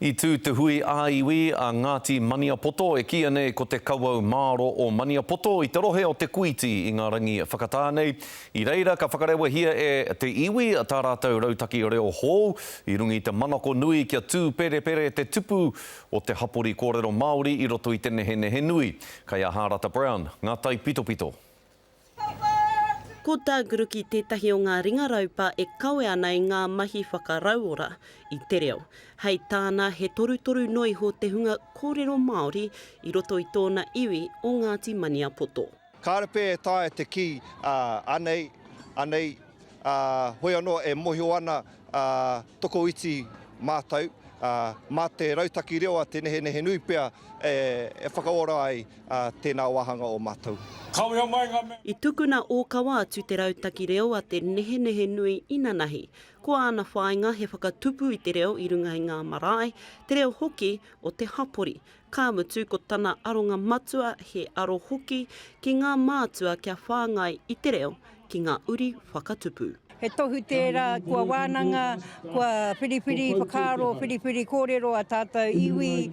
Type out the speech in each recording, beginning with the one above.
I tū te hui ā-iwi a Ngāti Maniapoto e kīia nei ko Te Kawau Māro o Maniapoto i te rohe o Te Kuiti i ngā rangi whakatā nei. I reira ka whakarewahia e te iwi tā rātou rautaki reo hou i runga i te manako nui kia tūperepere te tupu o te hapori kōrero Māori i roto i te nehenehe nui. Kei a Hārata Brown ngā taipitopito. Ko Doug Ruki tētahi o ngā ringa raupa e kawe ana i ngā mahi whakarauora i te reo. Hei tāna he torutoru noa iho te hunga kōrero Māori i roto i tōna iwi o Ngāti Maniapoto. Kāre pea e taea te kī, anei, anei, ā, hoi anō e mōhio ana tokoiti mātou, ā, mā te rautaki reo a Te Nehenehenui pea e whakaora ai tēnā wāhanga o mātou. Kawea mai ngā mea. I tukuna ōkawa atu te rautaki reo a Te Nehenehenui inanahi. Ko āna whāinga he whakatupu i te reo i runga i ngā marae, te reo hoki o te hapori. Ka mutu ko tana aronga matua he aro hoki ki ngā mātua kia whāngai i te reo ki ngā uri whakatupu. He tohu tērā kua wānanga, kua whiriwhiri whakaaro, whiriwhiri kōrero a tātou iwi,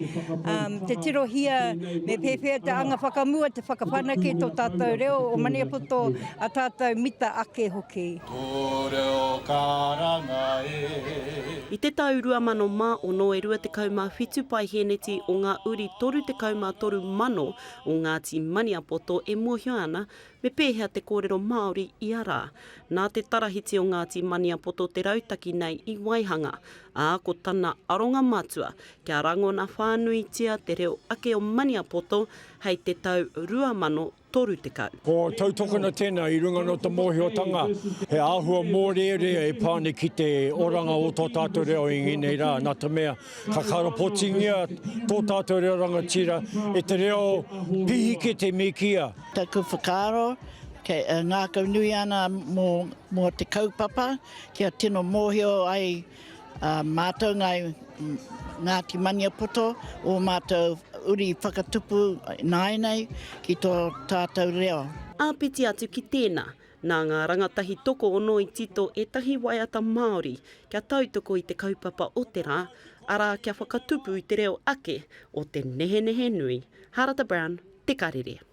te tirohia me pēwhea te anga whakamua, te whakawhanake tō tātou reo o Maniapoto, a tātou mita ake hoki. Tō reo karanga e. I te tau 2006 e 27 paihēneti o ngā uri 33,000 o Ngāti Maniapoto e mōhio ana Me pēhea te kōrero Māori ia rā? Nā te Tarahiti o Ngāti Maniapoto te rautaki nei i waihanga, ā, ko tana aronga matua kia rangona whānuitia te reo ake o Maniapoto hei te tau 2030. Ko tautokona tēnā i runga anō te mōhiotanga he āhua mōrearea e pā nei ki te oranga o tō tātou reo i ngēnei rā, nā te mea ka karapotingia tō tātou reo rangatira e te reo pihikete me kīia. Taku whakaaro, kei ngākau nui ana mō te kaupapa, kia tino mōhio ai mātou ngāi Ngāti Maniapoto, ō mātou uri whakatupu nāianei ki tō tātou reo. Āpiti atu ki tēnā, nā ngā rangatahi tokoono i tito ētahi waiata Māori kia tautoko i te kaupapa o te rā, arā kia whakatupu i te reo ake o te nehenehenui. Harata Brown, Te Karere.